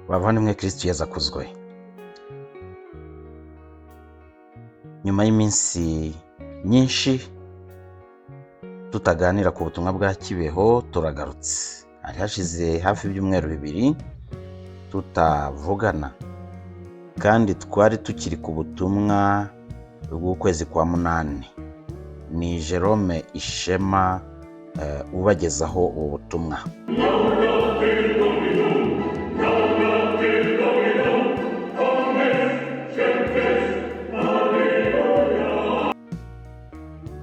Bavandimwe, Kristu Yezu akuzwe. Nyuma y'iminsi myinshi tutaganira ku butumwa bwa Kibeho, turagarutse. Hari hashize hafi ibyumweru 2 tutavugana, kandi twari tukiri ku butumwa bw'ukwezi kwa 8. Ni Jerome Ishema ubagezaho ubu butumwa.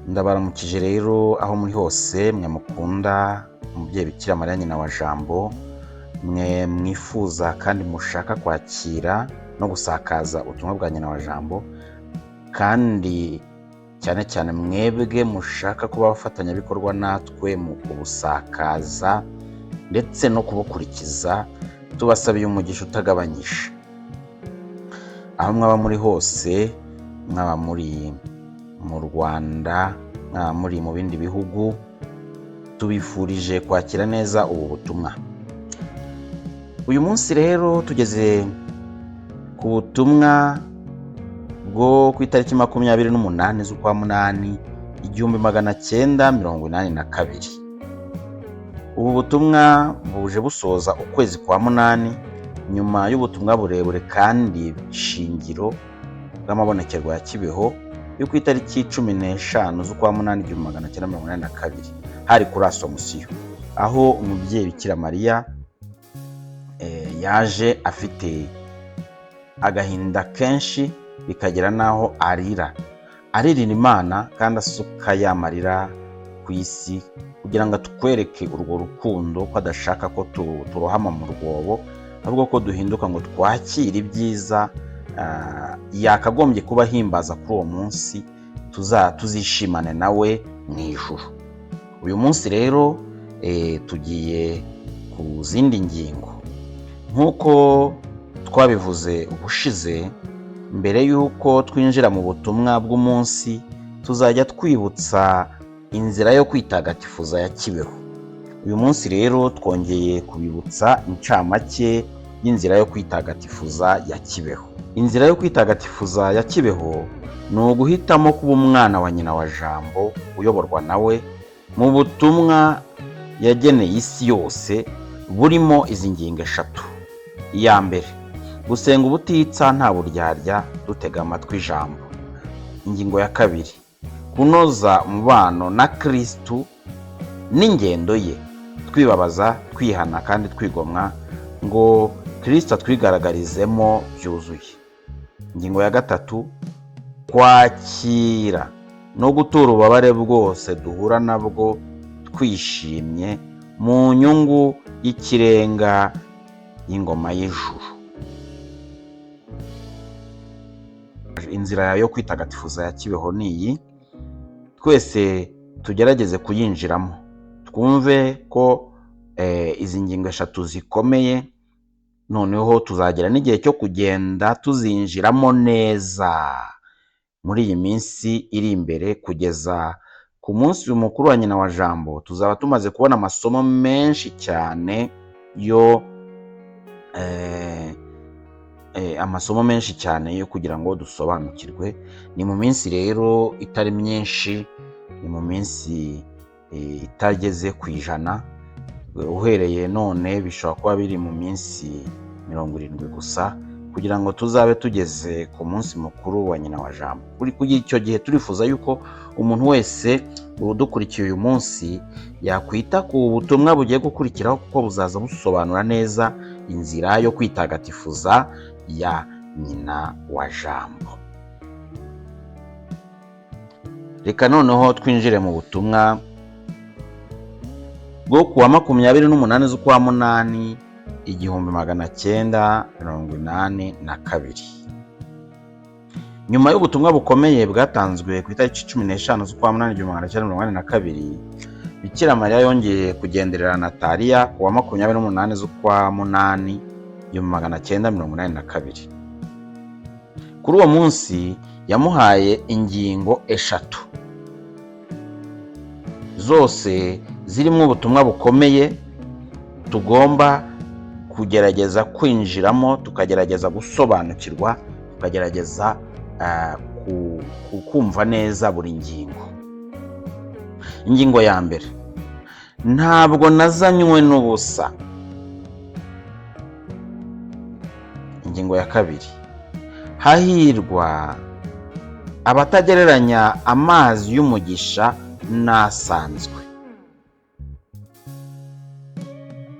Ndabaramukije rero aho muri hose, mwe mukunda umubyeyi Bikira Mariya nyina wa Jambo, mwe mwifuza kandi mushaka kwakira no gusakaza ubutumwa bwa nyina wa Jambo, kandi cyane cyane mwebwe mushaka kuba abafatanyabikorwa natwe mu kubusakaza ndetse no kubukurikiza, tubasabiye umugisha utagabanyije. Aho mwaba muri hose, mwaba muri mu Rwanda, mwaba muri mu bindi bihugu, tubifurije kwakira neza ubu butumwa. Uyu munsi rero tugeze ku butumwa bwo ku itariki 28 z'ukwa 8 1982. Ubu butumwa buje busoza ukwezi kwa 8 nyuma y'ubutumwa burebure kandi shingiro bw'amabonekerwa ya Kibeho yo ku itariki 15 z'ukwa 8 1982, hari kuri Asomusiyo, aho umubyeyi Bikira Mariya yaje afite agahinda kenshi bikagera n'aho arira, aririra Imana kandi asuka ya marira ku isi kugira ngo atwereke urwo rukundo, ko adashaka ko turohama mu rwobo, ahubwo ko duhinduka ngo twakire ibyiza yakagombye kuba ahimbaza kuri uwo munsi, tuzishimane nawe mu ijuru. Uyu munsi rero tugiye ku zindi ngingo. Nk'uko twabivuze ubushize, mbere y'uko twinjira mu butumwa bw'umunsi, tuzajya twibutsa inzira yo kwitagatifuza ya Kibeho. Uyu munsi rero twongeye kubibutsa incamake y'inzira yo kwitagatifuza ya Kibeho. Inzira yo kwitagatifuza ya Kibeho ni uguhitamo kuba umwana wa nyina wa Jambo uyoborwa nawe mu butumwa yageneye isi yose, burimo izi ngingo 3. Iya mbere, gusenga ubutitsa nta buryarya, dutega amatwi ijambo. Ingingo ya kabiri, kunoza umubano na Kristu n'ingendo ye, twibabaza, twihana kandi twigomwa ngo Kristu atwigaragarizemo byuzuye. Ingingo ya gatatu, kwakira no gutura ububabare bwose duhura nabwo twishimye mu nyungu y'ikirenga y'ingoma y'ijuru. Inzira yo kwitagatifuza ya Kibeho ni iyi, twese tugerageze kuyinjiramo, twumve ko izi ngingo 3 zikomeye, noneho tuzagera n'igihe cyo kugenda tuzinjiramo neza muri iyi minsi iri imbere, kugeza ku munsi mukuru wa nyina wa Jambo tuzaba tumaze kubona amasomo menshi cyane yo amasomo menshi cyane yo kugira ngo dusobanukirwe. Ni mu minsi rero itari myinshi, ni mu minsi itageze ku 100, uhereye none bishobora kuba biri mu minsi 70 gusa, kugira ngo tuzabe tugeze ku munsi mukuru wa nyina wa Jambo. Kuri icyo gihe turifuza yuko umuntu wese udukurikiye uyu munsi yakwita ku butumwa bugiye gukurikiraho, kuko buzaza busobanura neza inzira yo kwitagatifuza ya nyina wa Jambo. Reka noneho twinjire mu butumwa bwo kuwa 28 z'ukwa 8 1982. Nyuma y'ubutumwa bukomeye bwatanzwe ku itariki 15 z'ukwa 8 1982, Bikira Mariya yongeye kugenderera Nataliya ku wa 28 z'ukwa 8 1982. Kuri uwo munsi yamuhaye ingingo 3 zose zirimo ubutumwa bukomeye tugomba ukugerageza kwinjiramo, tukagerageza gusobanukirwa, tukagerageza kumva neza buri ngingo. Ingingo ya mbere: ntabwo nazanywe n'ubusa. Ingingo ya kabiri: hahirwa abatagereranya amazi y'umugisha n'asanzwe.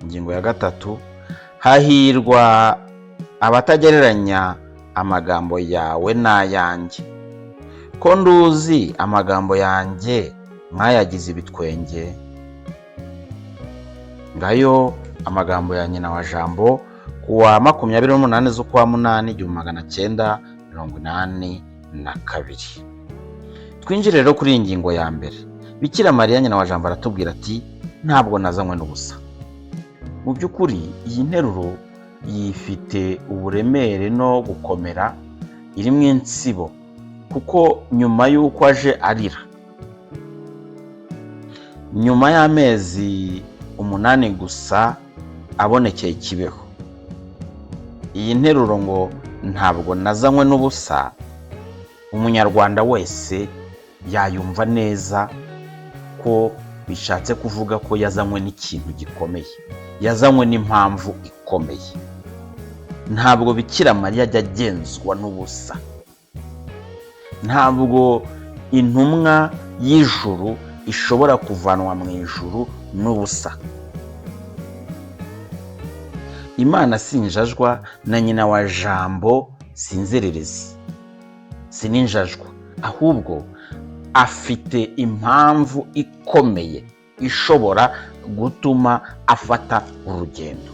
Ingingo ya gatatu: hahirwa abatagereranya amagambo yawe n'ayanjye, ko nduzi amagambo yanjye mwayagize ibitwenge. Ngayo amagambo ya nyina wa Jambo kuwa 28 z'ukwa munani 1982. Twinjire rero kuri iyi ngingo ya mbere. Bikira Mariya nyina wa Jambo aratubwira ati: ntabwo nazanywe n'ubusa. Mu by'ukuri iyi nteruro yifite uburemere no gukomera, irimo insibo, kuko nyuma y'uko aje arira, nyuma y'amezi 8 gusa abonekeye Kibeho, iyi nteruro ngo ntabwo nazanywe n'ubusa, umunyarwanda wese yayumva neza ko bishatse kuvuga ko yazanywe n'ikintu gikomeye, yazanywe n'impamvu ikomeye. Ntabwo Bikira Mariya ajya agenzwa n'ubusa, ntabwo intumwa y'ijuru ishobora kuvanwa mu ijuru n'ubusa. Imana sinjajwa na nyina wa Jambo sinzererezi, sininjajwa, ahubwo afite impamvu ikomeye ishobora gutuma afata urugendo.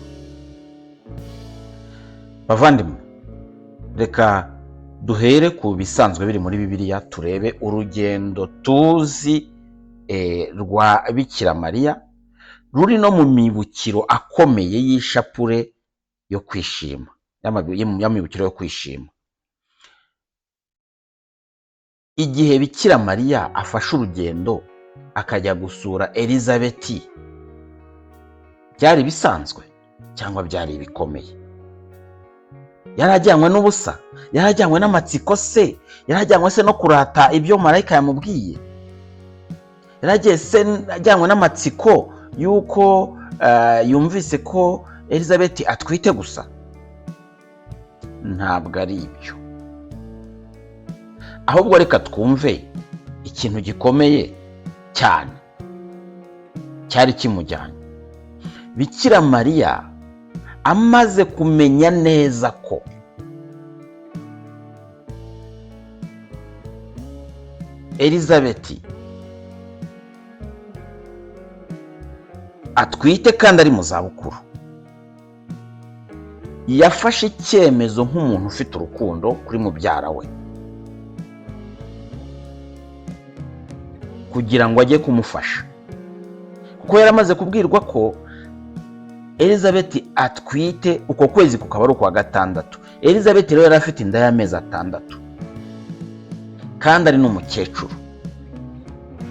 Bavandimwe, reka duhere ku bisanzwe biri muri Bibiliya, turebe urugendo tuzi rwa Bikira Mariya ruri no mu mibukiro akomeye y'ishapure yo kwishima, y'amibukiro yo kwishima. Igihe Bikira Mariya afashe urugendo akajya gusura Elizabeti, byari bisanzwe cyangwa byari ibikomeye? Yari ajyanywe n'ubusa? Yari ajyanywe n'amatsiko se? Yari ajyanywe se no kurata ibyo marayika yamubwiye? Yari agiye se ajyanywe n'amatsiko y'uko yumvise ko Elizabeti atwite gusa? Ntabwo ari ibyo. Ahubwo reka twumve ikintu gikomeye cyane cyari kimujyanye. Bikira Mariya amaze kumenya neza ko Elizabeti atwite kandi ari mu zabukuru, yafashe icyemezo nk'umuntu ufite urukundo kuri mubyara we kugira ngo ajye kumufasha, kuko yari amaze kubwirwa ko Elizabeti atwite, uko kwezi kukaba ari ukwa gatandatu. Elizabeti rero yari afite inda y'amezi 6 kandi ari n'umukecuru.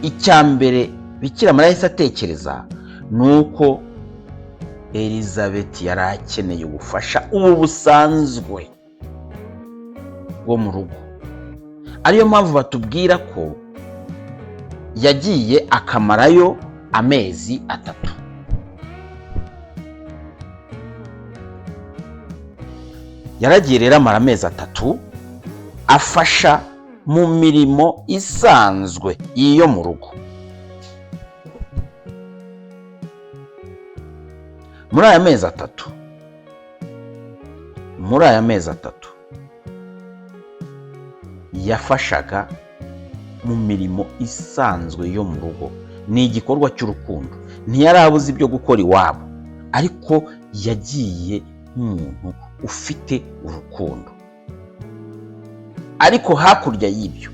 Icya mbere Bikira Mariya yahise atekereza ni uko Elizabeti yari akeneye ubufasha ubu busanzwe bwo mu rugo. Ariyo mpamvu batubwira ko yagiye akamarayo amezi 3. Yaragiye rero amara amezi 3 afasha mu mirimo isanzwe y'iyo mu rugo. Muri aya mezi 3, muri aya mezi 3 yafashaga mu mirimo isanzwe yo mu rugo. Ni igikorwa cy'urukundo, ntiyari abuze ibyo gukora iwabo, ariko yagiye nk'umuntu ufite urukundo. Ariko hakurya y'ibyo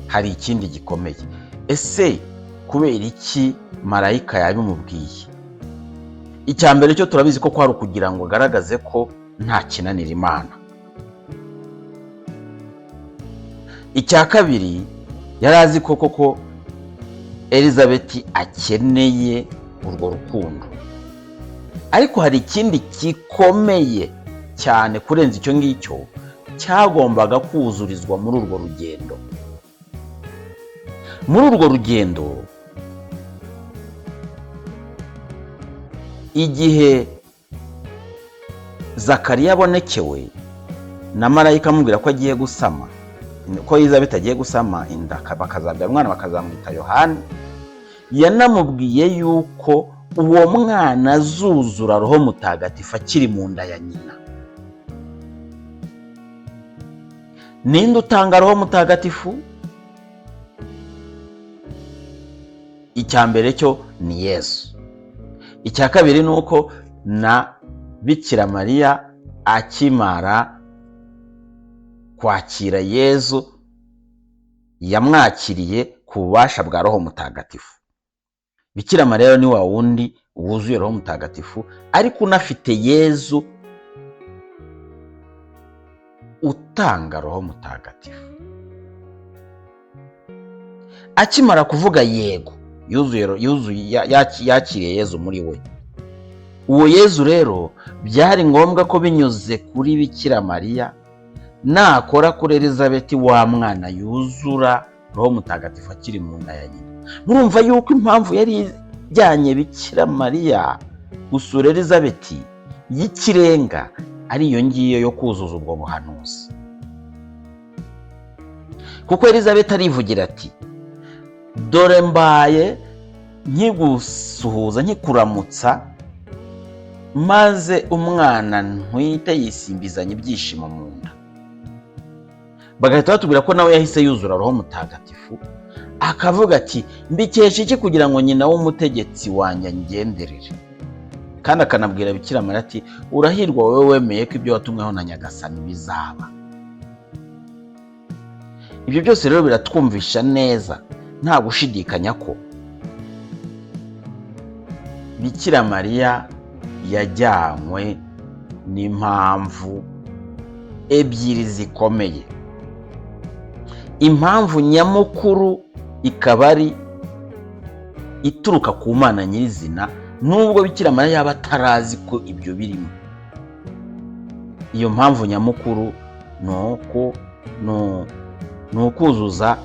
hari ikindi gikomeye. Ese kubera iki marayika yabimubwiye? Icya mbere cyo turabizi ko kwari ukugira ngo agaragaze ko nta kinanira Imana. Icya kabiri, yari azi ko koko Elizabeti akeneye urwo rukundo. Ariko hari ikindi gikomeye cyane kurenza icyo ngicyo cyagombaga kuzurizwa muri urwo rugendo. Muri urwo rugendo, igihe Zakariya abonekewe na marayika amubwira ko agiye gusama, ko Elizabeti agiye gusama inda bakazabyara umwana bakazamwita Yohani, yanamubwiye yuko uwo mwana azuzura Roho Mutagatifu akiri mu nda ya nyina. Ninde utanga Roho Mutagatifu? Icya mbere cyo ni Yesu. Icya kabiri ni uko na Bikira Mariya akimara kwakira Yezu yamwakiriye ku bubasha bwa Roho Mutagatifu. Bikira Mariya ni wa wundi wuzuye Roho Mutagatifu, ariko unafite Yezu utanga Roho Mutagatifu. Akimara kuvuga yego, yakiriye Yezu muri we. Uwo Yezu rero byari ngombwa ko binyuze kuri Bikira Mariya nakora kuri Elizabeti wa mwana yuzura Roho Mutagatifu akiri mu nda ya nyina. Murumva yuko impamvu yari ijyanye Bikira Mariya gusura Elizabeti y'ikirenga ari iyo ngiyo yo kuzuza ubwo buhanuzi. Kuko Elizabeti arivugira ati dore mbaye nkigusuhuza nkikuramutsa, maze umwana ntwite yisimbizanya ibyishimo mu nda. Bagahita batubwira ko nawe yahise yuzura Roho Mutagatifu, akavuga ati mbikesha iki kugira ngo nyina w'umutegetsi wanjye angenderere. Kandi akanabwira Bikira Mariya ati urahirwa wowe wemeye ko ibyo watumweho na Nyagasani bizaba. Ibyo byose rero biratwumvisha neza nta gushidikanya ko Bikira Mariya yajyanywe n'impamvu ebyiri zikomeye. Impamvu nyamukuru ikaba ari ituruka ku Mana nyirizina, nubwo Bikira Mariya yaba atarazi ko ibyo birimo. Iyo mpamvu nyamukuru ni ukuzuza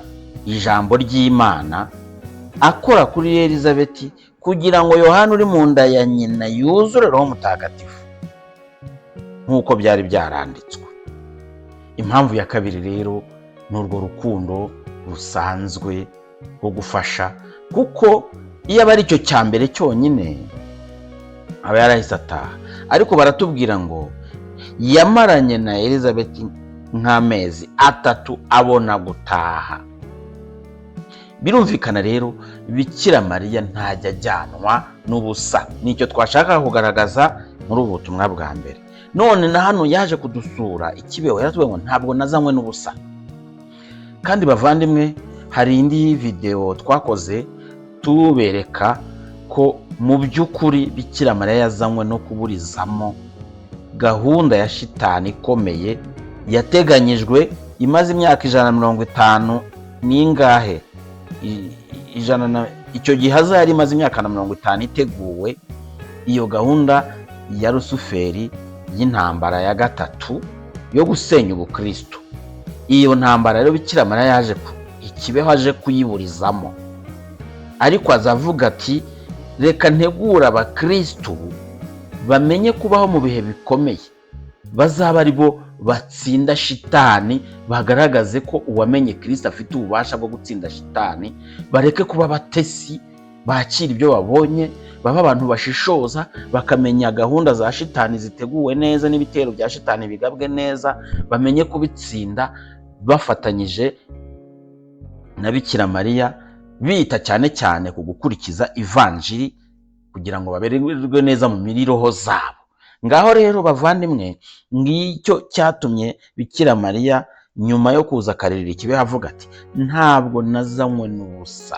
ijambo ry'Imana akora kuri Elizabeti kugira ngo Yohani uri mu nda ya nyina yuzure Roho Mutagatifu nk'uko byari byaranditswe. Impamvu ya kabiri rero ni urwo rukundo rusanzwe rwo gufasha, kuko iyo aba ari cyo cya mbere cyonyine aba yarahise ataha. Ariko baratubwira ngo yamaranye na Elizabeti nk'amezi 3 abona gutaha. Birumvikana rero Bikira Mariya ntajya ajyanwa n'ubusa. Nicyo twashaka kugaragaza muri ubu butumwa bwa mbere. None na hano yaje kudusura ikibeho, yaratubwiye ngo ntabwo nazanywe n'ubusa. Kandi bavandimwe, hari indi video twakoze tubereka ko mu by'ukuri Bikira Mariya yazanywe no kuburizamo gahunda ya shitani ikomeye yateganyijwe imaze imyaka 150 n'ingahe, icyo gihe azari imaze imyaka 50 iteguwe, iyo gahunda ya Rusuferi y'intambara ya gatatu yo gusenya ubukristo. Iyo ntambara rero Bikira Mariya yaje ikibeho aje kuyiburizamo, ariko azavuga ati reka ntegura abakristo bamenye kubaho mu bihe bikomeye, bazaba ari bo batsinda shitani, bagaragaze ko uwamenye Kristo afite ububasha bwo gutsinda shitani, bareke kuba abatesi bakira ibyo babonye, baba abantu bashishoza bakamenya gahunda za shitani ziteguwe neza n'ibitero bya shitani bigabwe neza, bamenye kubitsinda bafatanyije na Bikira Mariya, bita cyane cyane ku gukurikiza ivanjiri kugira ngo babererwe neza mu mibereho zabo. Ngaho rero bavandimwe, ngicyo cyatumye Bikira Mariya nyuma yo kuza akarerera ikibeho avuga ati ntabwo nazanywe n'ubusa.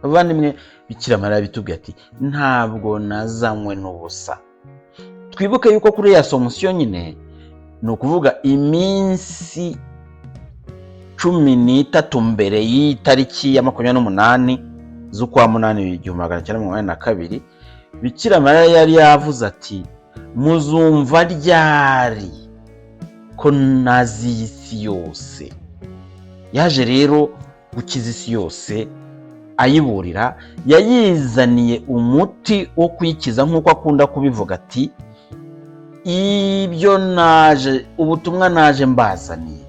Bavandimwe, Bikira Mariya bitubwiye ati ntabwo nazanywe n'ubusa. Twibuke yuko kuri ya Asomusiyo nyine, ni ukuvuga iminsi 13 mbere y'itariki ya 28 z'ukwa 8 1982, Bikira Mariya yari yavuze ati muzumva ryari ko nazi isi yose. Yaje rero gukiza isi yose ayiburira, yayizaniye umuti wo kuyikiza nk'uko akunda kubivuga ati ibyo naje, ubutumwa naje mbazaniye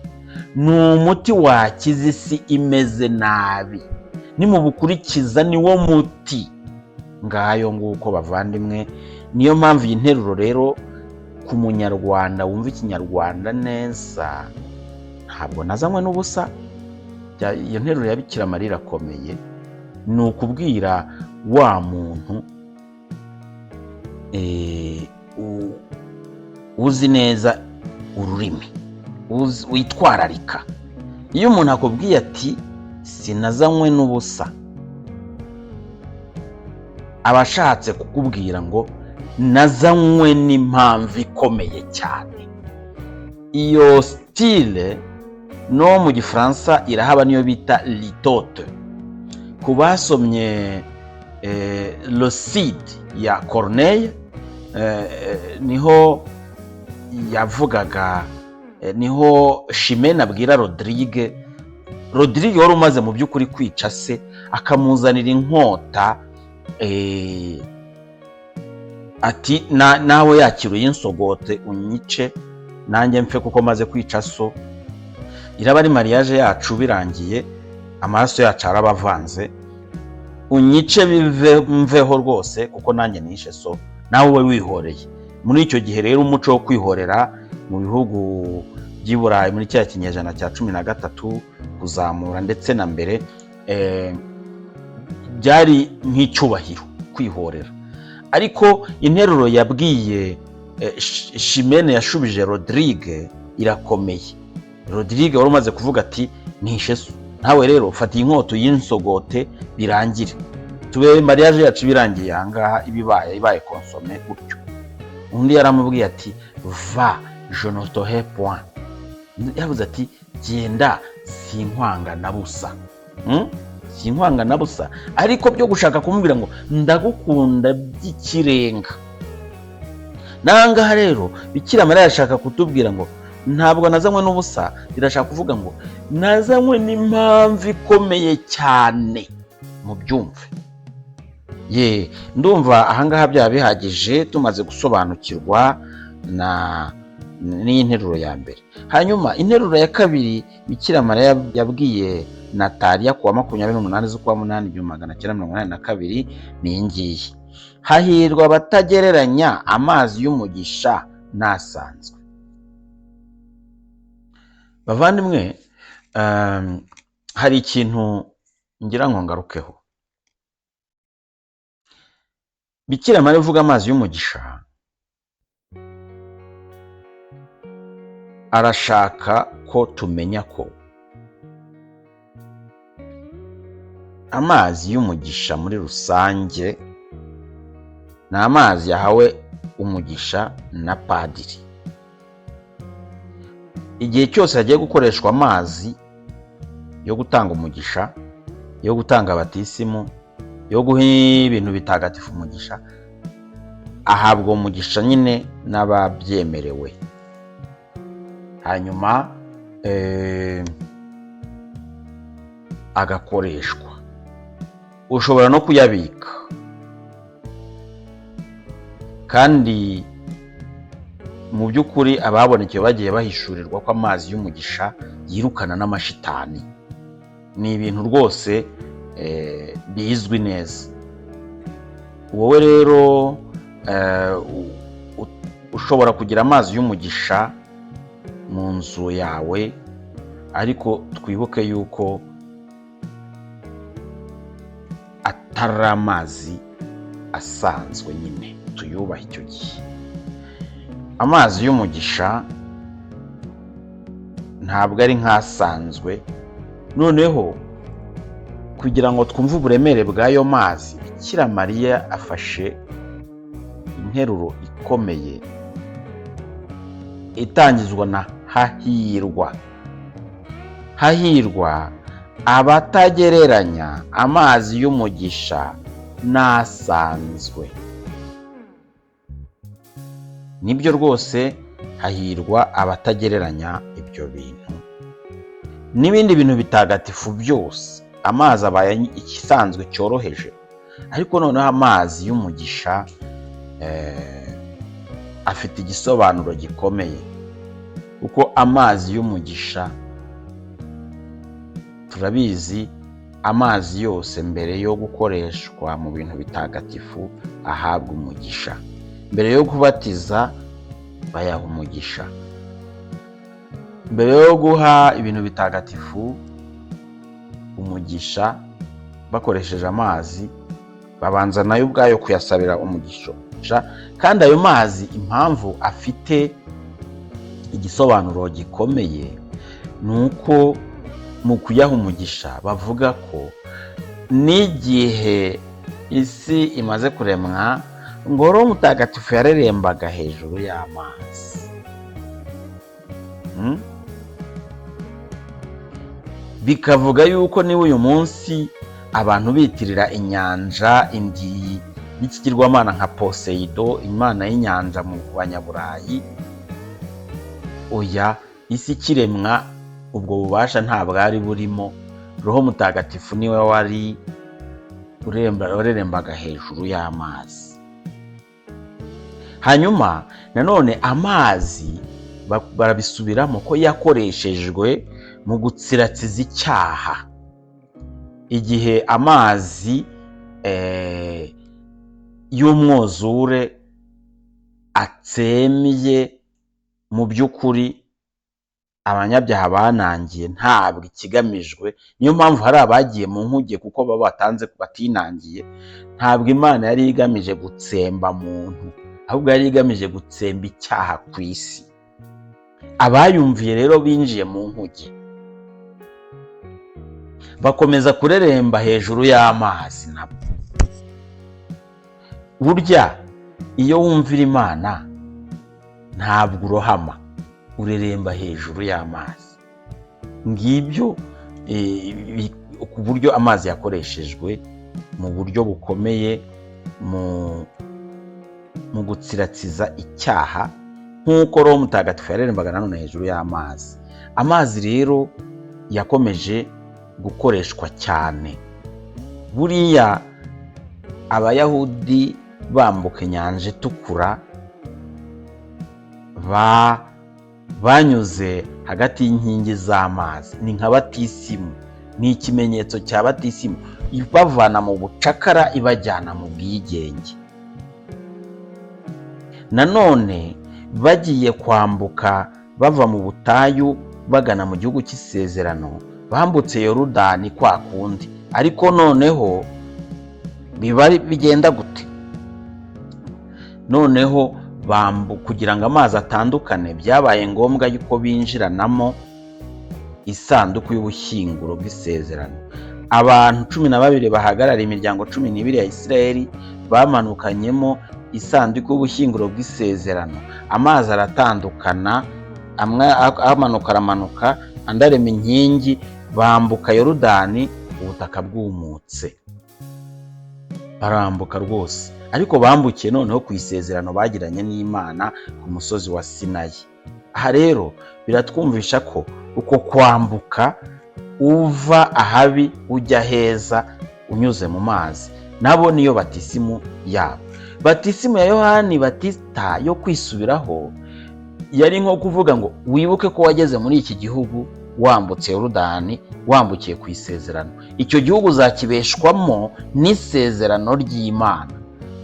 ni umuti wakiza isi imeze nabi, nimubukurikiza niwo muti. Ngayo nguko bavandimwe, niyo mpamvu iyi nteruro rero ku munyarwanda wumva ikinyarwanda neza, ntabwo nazanywe n'ubusa. Iyo nteruro ya Bikira Mariya irakomeye, ni ukubwira wa muntu uzi neza ururimi, witwararika. Iyo umuntu akubwiye ati sinazanywe n'ubusa, aba ashatse kukubwira ngo nazanywe n'impamvu ikomeye cyane. Iyo style no mu gifaransa irahaba, niyo bita litote. Ku basomye Le Cid ya Corneille, niho yavugaga, niho Chimène abwira Rodrigue, Rodrigue wari umaze mu by'ukuri kwica se, akamuzanira inkota, ati nawe yakira uyinsogote unyice nanjye mfe kuko maze kwica so, iraba ari mariage yacu birangiye, amaraso yacu araba avanze, unyice bive mveho rwose kuko nanjye nishe so, nawe ube wihoreye. Muri icyo gihe rero umuco wo kwihorera mu bihugu by'i Burayi muri cya kinyejana cya 13 kuzamura ndetse na mbere, byari nk'icyubahiro kwihorera. Ariko interuro yabwiye Chimène yashubije Rodrigue irakomeye. Rodrigue wari umaze kuvuga ati nishe so, nawe rero fata iyi nkota uyinsogote birangire, tube mariage yacu birangiye ahangaha, ibibaye ibaye consommée gutyo. Undi yaramubwiye ati va, je ne te hais point. Yavuze ati genda, sinkwanga na busa. Sinkwanga na busa, ariko byo gushaka kumubwira ngo ndagukunda by'ikirenga. N'ahangaha rero Bikira Mariya arashaka kutubwira ngo ntabwo nazanywe n'ubusa, birashaka kuvuga ngo nazanywe n'impamvu ikomeye cyane, mubyumve. Ye, ndumva ahangaha byaba bihagije, tumaze gusobanukirwa na n'iyi nteruro ya mbere. Hanyuma interuro ya kabiri Bikira Mariya yabwiye Nataliya kuwa 28 z'ukwa munani 1982 ni iyi ngiyi: hahirwa abatagereranya amazi y'umugisha n'asanzwe. Bavandimwe, hari ikintu ngira ngo ngarukeho. Bikira Mariya uvuga amazi y'umugisha arashaka ko tumenya ko amazi y'umugisha muri rusange ni amazi yahawe umugisha na padiri. Igihe cyose hagiye gukoreshwa amazi yo gutanga umugisha, yo gutanga batisimu, yo guha ibintu bitagatifu umugisha, ahabwa umugisha nyine n'ababyemerewe. Hanyuma agakoreshwa. Ushobora no kuyabika, kandi mu by'ukuri ababonekewe bagiye bahishurirwa ko amazi y'umugisha yirukana n'amashitani. Ni ibintu rwose bizwi neza. Wowe rero ushobora kugira amazi y'umugisha mu nzu yawe, ariko twibuke yuko atari amazi asanzwe nyine, tuyubahe icyo gihe. Amazi y'umugisha ntabwo ari nk'asanzwe. Noneho kugira ngo twumve uburemere bw'ayo mazi, Bikira Mariya afashe interuro ikomeye itangizwa na hahirwa. Hahirwa abatagereranya amazi y'umugisha n'asanzwe. Nibyo rwose, hahirwa abatagereranya ibyo bintu n'ibindi bintu bitagatifu byose. Amazi abaye igisanzwe cyoroheje, ariko noneho amazi y'umugisha afite igisobanuro gikomeye, kuko amazi y'umugisha turabizi, amazi yose mbere yo gukoreshwa mu bintu bitagatifu ahabwa umugisha. Mbere yo kubatiza bayaha umugisha, mbere yo guha ibintu bitagatifu umugisha bakoresheje amazi, babanza nayo ubwayo kuyasabira umugisha. Kandi ayo mazi, impamvu afite igisobanuro gikomeye ni uko mu kuyaha umugisha bavuga ko n'igihe isi imaze kuremwa, ngo Roho Mutagatifu yarerembaga hejuru y'amazi. Bikavuga yuko niba uyu munsi abantu bitirira inyanja indi y'ikigirwamana nka Poseidon, imana y'inyanja mu Banyaburayi, oya, isi ikiremwa ubwo bubasha nta bwari burimo. Roho Mutagatifu niwe wari warerembaga hejuru y'amazi. Hanyuma nanone amazi barabisubiramo ko yakoreshejwe mu gutsiratsiza icyaha. Igihe amazi y'umwuzure atsembye, mu by'ukuri abanyabyaha banangiye, ntabwo ikigamijwe, niyo mpamvu hari abagiye mu nkuge, kuko baba batanze batinangiye. Ntabwo Imana yari igamije gutsemba muntu, ahubwo yari igamije gutsemba icyaha ku isi. Abayumviye rero binjiye mu nkuge, bakomeza kureremba hejuru y'amazi. Nabo burya iyo wumvira Imana ntabwo urohama, ureremba hejuru y'amazi. Ngibyo ku buryo amazi yakoreshejwe mu buryo bukomeye mu gutsiratsiza icyaha, nk'uko Roho Mutagatifu yarerembaga nanone hejuru y'amazi. Amazi rero yakomeje gukoreshwa cyane. Buriya Abayahudi bambuka Inyanja Itukura banyuze hagati y'inkingi z'amazi, ni nka batisimu, ni ikimenyetso cya batisimu ibavana mu bucakara ibajyana mu bwigenge. Nanone bagiye kwambuka bava mu butayu bagana mu gihugu cy'isezerano, bambutse Yorudani kwa kundi, ariko noneho biba bigenda gute? Noneho kugira ngo amazi atandukane, byabaye ngombwa yuko binjiranamo isanduku y'ubushyinguro bw'isezerano. Abantu 12 bahagarariye imiryango 12 ya Isirayeli bamanukanyemo isanduku y'ubushyinguro bw'isezerano. Amazi aratandukana, amwe amanuka aramanuka, andi arema inkingi, bambuka Yorudani ubutaka bwumutse. Barambuka rwose, ariko bambukiye noneho ku isezerano bagiranye n'Imana ku musozi wa Sinayi. Aha rero biratwumvisha ko uko kwambuka uva ahabi ujya heza unyuze mu mazi, nabo niyo batisimu yabo. Batisimu ya Yohani Batista yo kwisubiraho yari nko kuvuga ngo wibuke ko wageze muri iki gihugu wambutse Yorudani, wambukiye ku isezerano. Icyo gihugu uzakibeshwamo n'isezerano ry'Imana.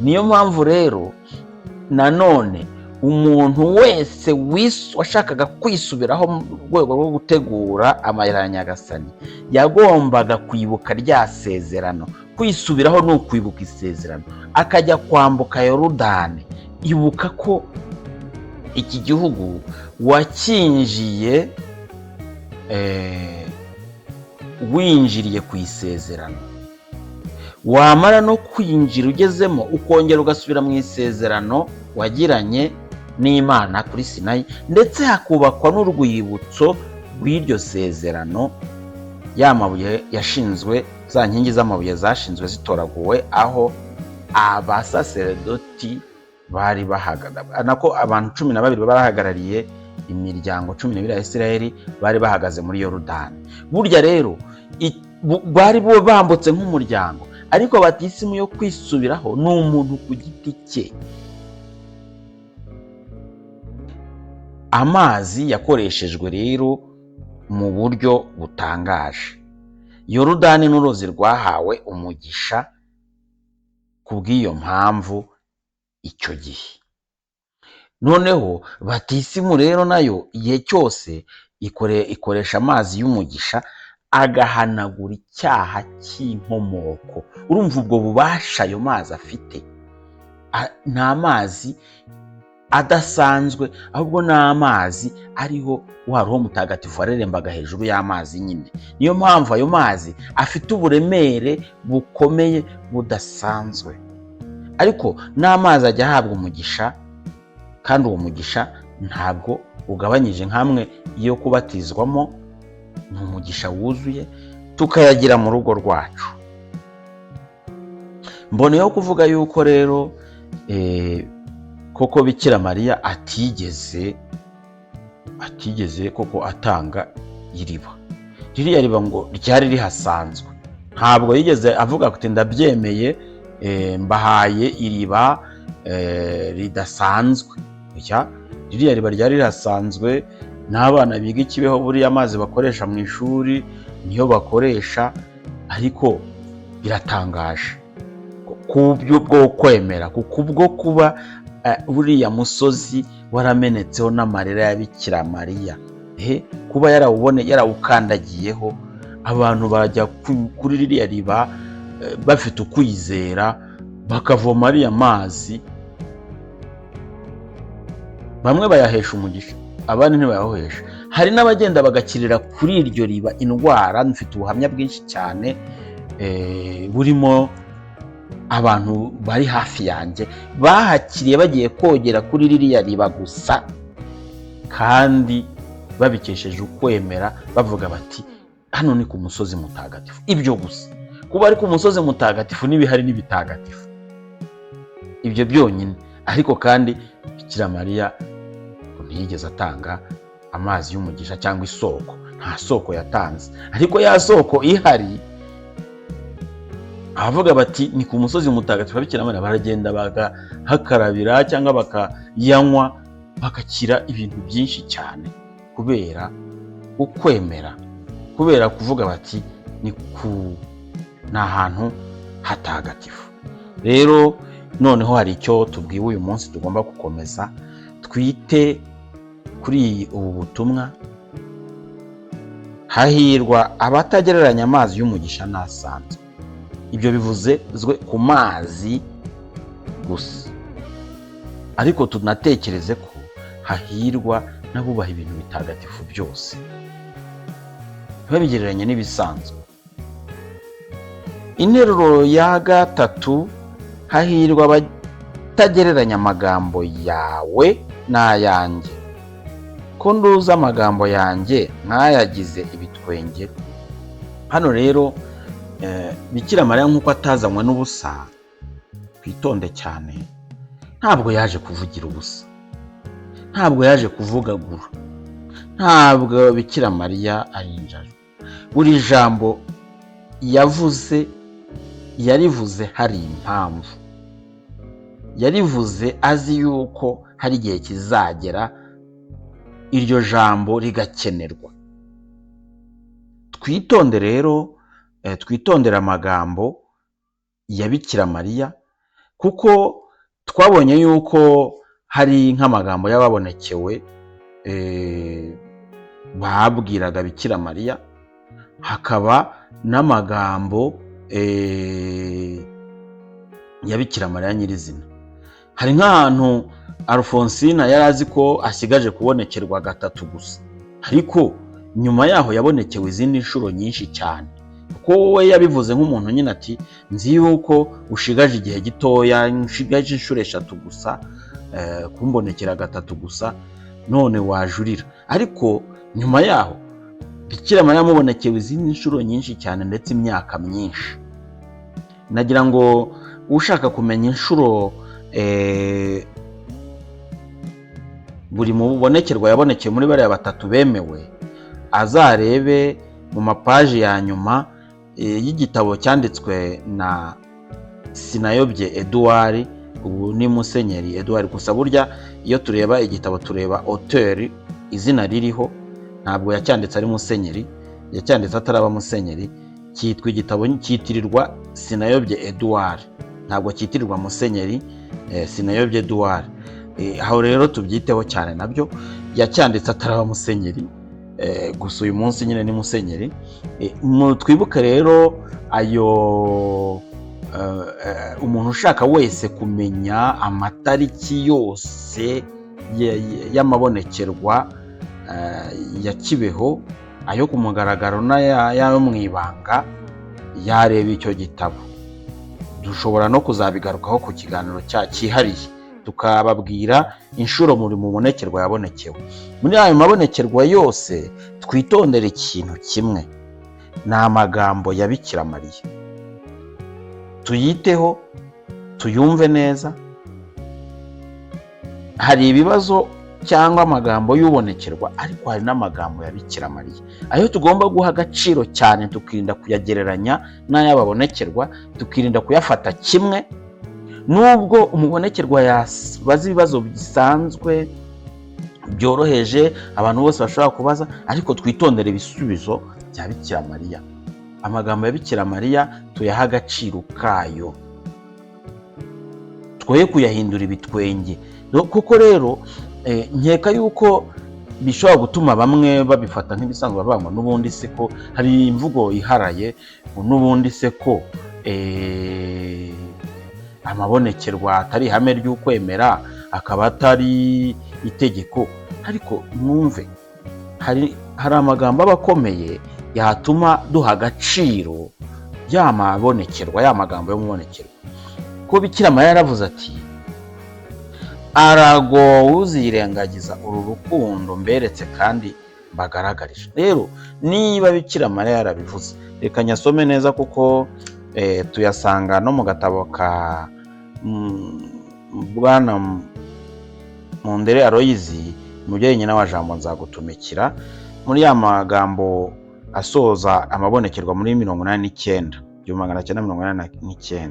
Niyo mpamvu rero nanone umuntu wese washakaga kwisubiraho mu rwego rwo gutegura amayira ya Nyagasani yagombaga kwibuka rya sezerano. Kwisubiraho ni ukwibuka isezerano, akajya kwambuka Yorudani. Ibuka ko iki gihugu wakinjiye winjiriye ku isezerano, wamara no kwinjira ugezemo ukongera ugasubira mu isezerano wagiranye n'Imana kuri Sinayi, ndetse hakubakwa n'urwibutso rw'iryo sezerano, ya mabuye yashinzwe, za nkingi z'amabuye zashinzwe zitoraguwe aho abasaseredoti bari bahagaze, nako abantu 12 bari bahagarariye imiryango 12 ya Isirayeli bari bahagaze muri Yorodani. Burya rero bari bo bambutse nk'umuryango, ariko batisimu yo kwisubiraho ni umuntu ku giti cye. Amazi yakoreshejwe rero mu buryo butangaje. Yorodani n'uruzi rwahawe umugisha ku bw'iyo mpamvu icyo gihe. Noneho batisimu rero nayo igihe cyose ikoresha amazi y'umugisha agahanagura icyaha cy'inkomoko. Urumva ubwo bubasha ayo mazi afite, ni amazi adasanzwe, ahubwo ni amazi ariho wa Roho Mutagatifu warerembaga hejuru y'amazi nyine. Niyo mpamvu ayo mazi afite uburemere bukomeye budasanzwe. Ariko n'amazi ajya ahabwa umugisha, kandi uwo mugisha ntabwo ugabanyije nk'amwe yo kubatizwamo, ni umugisha wuzuye tukayagira mu rugo rwacu. Mboneyeho kuvuga yuko rero koko Bikira Mariya atigeze koko atanga iriba. Ririya riba ngo ryari rihasanzwe, ntabwo yigeze avuga ati ndabyemeye, mbahaye iriba ridasanzwe. Oya, ririya riba ryari rihasanzwe, n'abana biga i Kibeho buriya amazi bakoresha mu ishuri niyo bakoresha, ariko biratangaje ku buryo bwo kwemera, kuko ubwo kuba buriya musozi waramenetseho n'amarira ya Bikira Mariya, kuba yarawukandagiyeho, abantu bajya kuri ririya riba bafite ukwizera, bakavoma ariya mazi, bamwe bayahesha umugisha, abandi ntibayahesha. Hari n'abagenda bagakirira kuri iryo riba indwara. Mfite ubuhamya bwinshi cyane burimo abantu bari hafi yanjye bahakiriye bagiye kogera kuri ririya riba gusa, kandi babikesheje ukwemera, bavuga bati hano ni ku musozi mutagatifu. Ibyo gusa, kuba ari ku musozi mutagatifu n'ibihari n'ibitagatifu, ibyo byonyine. Ariko kandi Bikira Mariya ntiyigeze atanga amazi y'umugisha cyangwa isoko, nta soko yatanze. Ariko ya soko ihari, abavuga bati ni ku musozi mutagatifu wa Bikira Mariya, baragenda bagahakarabira cyangwa bakayanywa, bagakira ibintu byinshi cyane kubera ukwemera, kubera kuvuga bati ni ahantu hatagatifu. Rero noneho hari icyo tubwiwe uyu munsi tugomba gukomeza twite kuri ubu butumwa. Hahirwa abatagereranya amazi y'umugisha n'asanzwe. Ibyo bivuzwe ku mazi gusa, ariko tunatekereze ko hahirwa n'abubaha ibintu bitagatifu byose, ntibabigereranye n'ibisanzwe. Interuro ya gatatu, hahirwa abatagereranya amagambo yawe n'ayanjye, ko nduzi amagambo yanjye nkayagize ibitwenge. Hano rero Bikira Mariya nk'uko atazanywe n'ubusa, twitonde cyane, ntabwo yaje kuvugira ubusa, ntabwo yaje kuvugagura, ntabwo Bikira Mariya ari injajwa. Buri jambo yavuze yarivuze hari impamvu, yarivuze azi yuko hari igihe kizagera iryo jambo rigakenerwa. Twitonde rero, twitondere amagambo ya Bikira Mariya, kuko twabonye yuko hari nk'amagambo y'ababonekewe babwiraga Bikira Mariya, hakaba n'amagambo ya Bikira Mariya nyirizina. Hari nk'ahantu Alphonsine yari azi ko asigaje kubonekerwa gatatu gusa, ariko nyuma yaho yabonekewe izindi nshuro nyinshi cyane, kuko we yabivuze nk'umuntu nyine ati nzi yuko ushigaje igihe gitoya, nshigaje inshuro 3 gusa, kumbonekera gatatu gusa, none wajurira. Ariko nyuma yaho Bikira Mariya yamubonekewe izindi nshuro nyinshi cyane, ndetse imyaka myinshi. Nagira ngo ushaka kumenya inshuro Buri mubonekerwa yabonekeye muri bariya batatu bemewe, azarebe mu mapaji ya nyuma y'igitabo cyanditswe na Sinayobye Edouard, ubu ni Musenyeri Edouard. Gusa burya iyo tureba igitabo tureba auteur, izina ririho, ntabwo yacyanditse ari musenyeri, yacyanditse ataraba musenyeri. Cyitwa igitabo cyitirirwa Sinayobye Edouard, ntabwo cyitirirwa Musenyeri Sinayobye Edouard. Aho rero tubyiteho cyane, nabyo yacyanditse ataraba musenyeri, gusa uyu munsi nyine ni musenyeri. Twibuke rero ayo umuntu ushaka wese kumenya amatariki yose y'amabonekerwa ya Kibeho, ayo ku mugaragaro n'ayo mu ibanga, yareba icyo gitabo. Dushobora no kuzabigarukaho ku kiganiro cyihariye, tukababwira inshuro buri mubonekerwa yabonekewe. Muri ayo mabonekerwa yose twitondere ikintu kimwe, ni amagambo ya Bikira Mariya. Tuyiteho, tuyumve neza. Hari ibibazo cyangwa amagambo y'ubonekerwa, ariko hari n'amagambo ya Bikira Mariya, ayo tugomba guha agaciro cyane, tukirinda kuyagereranya n'ay'ababonekerwa, tukirinda kuyafata kimwe. Nubwo umubonekerwa yabaza ibibazo bisanzwe byoroheje abantu bose bashobora kubaza, ariko twitondere ibisubizo bya Bikira Mariya. Amagambo ya Bikira Mariya tuyaha agaciro kayo, twoye kuyahindura ibitwenge. Kuko rero nkeka yuko bishobora gutuma bamwe babifata nk'ibisanzwe, bavuga ngo n'ubundi se ko hari imvugo iharaye, ngo n'ubundi se ko amabonekerwa atari ihame ry'ukwemera, akaba atari itegeko. Ariko mwumve, hari amagambo aba akomeye yatuma duha agaciro ya mabonekerwa, ya magambo yo mubonekerwa. Ko Bikira Mariya yaravuze ati: "Aragowe uzirengagiza uru rukundo mberetse kandi mbagaragarije." Rero niba Bikira Mariya yarabivuze, reka nyasome neza, kuko tuyasanga no mu gatabo ka Bwana Mundere Aloyizi, Umubyeyi Nyina wa Jambo Nzagutumikira, muri ya magambo asoza amabonekerwa muri 89, 1989.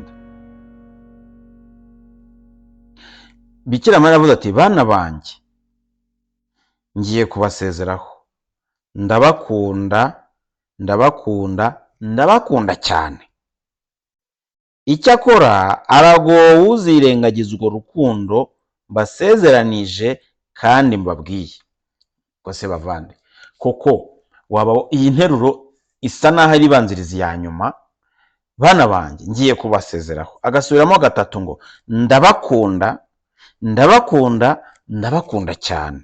Bikira Mariya aravuze ati: "Bana banjye, ngiye kubasezeraho, ndabakunda, ndabakunda, ndabakunda cyane. Icyakora aragowe uzirengagiza urwo rukundo mbasezeranije kandi mbabwiye." Ko se bavande, koko waba iyi nteruro isa n'aho ari ibanziriza iya nyuma: "Bana banjye, ngiye kubasezeraho", agasubiramo gatatu ngo "ndabakunda, ndabakunda, ndabakunda cyane.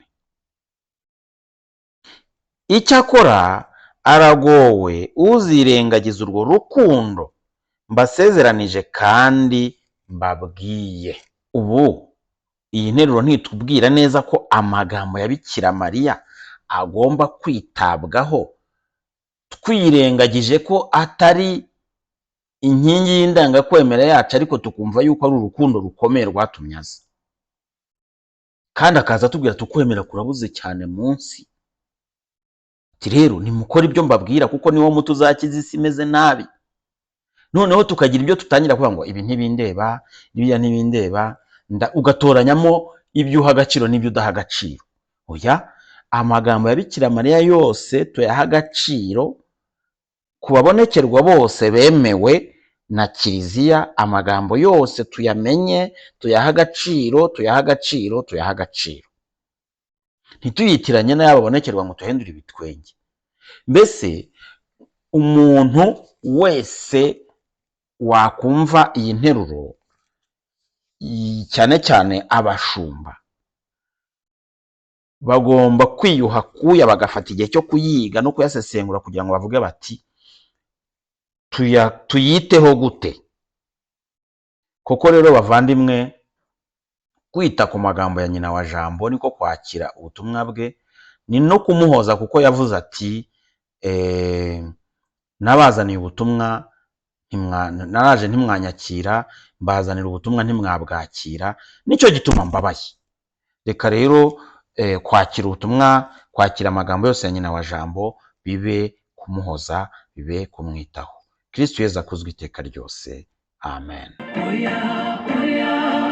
Icyakora aragowe uzirengagiza urwo rukundo mbasezeranije kandi mbabwiye." Ubu iyi nteruro ntitubwira neza ko amagambo ya Bikira Mariya agomba kwitabwaho, twirengagije ko atari inkingi y'indangakwemera yacu, ariko tukumva yuko ari urukundo rukomeye rwatumye aza, kandi akaza atubwira tukwemera kurabuze cyane munsi. Ati rero nimukore ibyo mbabwira, kuko niwo muti uzakiza isi imeze nabi. Noneho tukagira ibyo tutangira kuvuga ngo ibi ntibindeba, biriya ntibindeba, ugatoranyamo ibyo uha agaciro n'ibyo udaha agaciro. Oya, amagambo ya Bikira Mariya yose tuyaha agaciro. Ku babonekerwa bose bemewe na Kiliziya, amagambo yose tuyamenye, tuyaha agaciro, tuyaha agaciro, tuyaha agaciro. Ntituyitiranye n'ay'ababonekerwa ngo tuhindure ibitwenge. Mbese umuntu wese wakumva iyi nteruro, cyane cyane abashumba, bagomba kwiyuha kuya, bagafata igihe cyo kuyiga no kuyasesengura, kugira ngo bavuge bati tuyiteho gute. Koko rero bavandimwe, kwita ku magambo ya Nyina wa Jambo niko kwakira ubutumwa bwe, ni no kumuhoza, kuko yavuze ati "Nabazaniye ubutumwa, naraje ntimwanyakira, mbazanira ubutumwa ntimwabwakira, nicyo gituma mbabaye." Reka rero Kwakira ubutumwa, kwakira amagambo yose ya Nyina wa Jambo, bibe kumuhoza, bibe kumwitaho. Kristu Yezu akuzwe iteka ryose. Amen. Oya, oya.